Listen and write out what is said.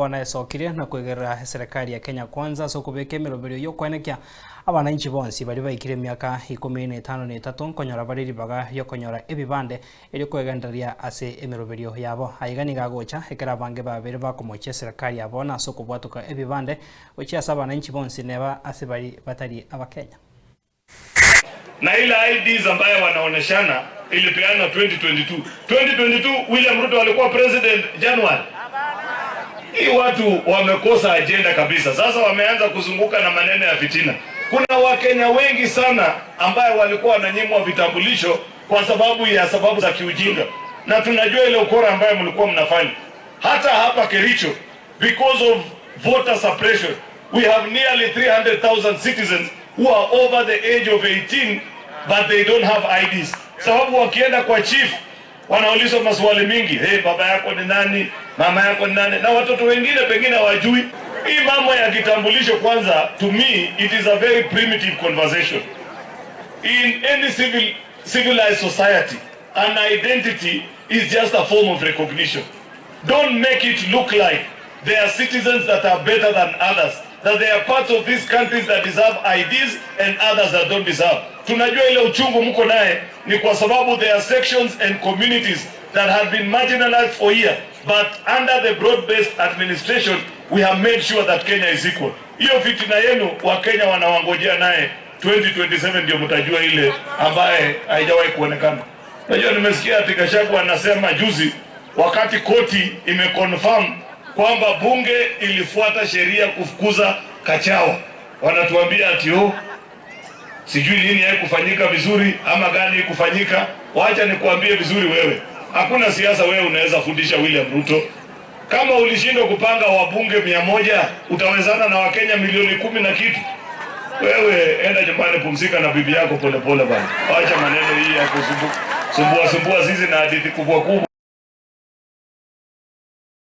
Bona esokire na kwegerera serikali ya Kenya Kwanza so kubeka emeroberio yokwenekia abananchi bonsi bari baikire emiaka 53 nkonyora bari ribaga yokonyora ebibande erio kwegendereria ase emeroberio yabo. Aiga nigo agocha ekero abange babere bakomochia serikali yabo na ase okobwatoka ebibande gochia ase abananchi bonsi neba ase bari batari Abakenya. Na ile IDs ambayo wanaoneshana ilipeana 2022. 2022 William Ruto alikuwa president January. Hii watu wamekosa agenda kabisa. Sasa wameanza kuzunguka na maneno ya fitina. Kuna Wakenya wengi sana ambayo walikuwa wananyimwa vitambulisho kwa sababu ya sababu za kiujinga, na tunajua ile ukora ambayo mlikuwa mnafanya hata hapa Kericho. Because of voter suppression, we have nearly 300,000 citizens who are over the age of 18 but they don't have IDs, sababu wakienda kwa chief wanaulizwa maswali mingi. Hey, baba yako ni nani? Mama yako ni nani? Na watoto wengine pengine hawajui hii mambo ya kitambulisho. Kwanza, to me it is a very primitive conversation. In any civilized society, an identity is just a form of recognition. Don't make it look like there are citizens that are better than others, that there are parts of these countries that deserve IDs and others that don't deserve. Tunajua ile uchungu mko naye ni kwa sababu there are sections and communities that have been marginalized for years, but under the broad-based administration we have made sure that Kenya is equal. Hiyo fitina yenu Wakenya wanawangojea naye 2027 ndio mtajua ile ambaye haijawahi kuonekana. Unajua, nimesikia ati Gachagua anasema juzi wakati koti imeconfirm kwamba bunge ilifuata sheria kufukuza Kachawa, wanatuambia ati, oh, sijui nini haikufanyika vizuri ama gani kufanyika. Wacha nikuambie vizuri wewe, hakuna siasa wewe unaweza fundisha William Ruto. Kama ulishindwa kupanga wabunge 100, utawezana na Wakenya milioni 10 na kitu? Wewe enda nyumbani, pumzika na bibi yako polepole bana. Wacha maneno hii ya kusumbua sumbua sisi na hadithi kubwa kubwa.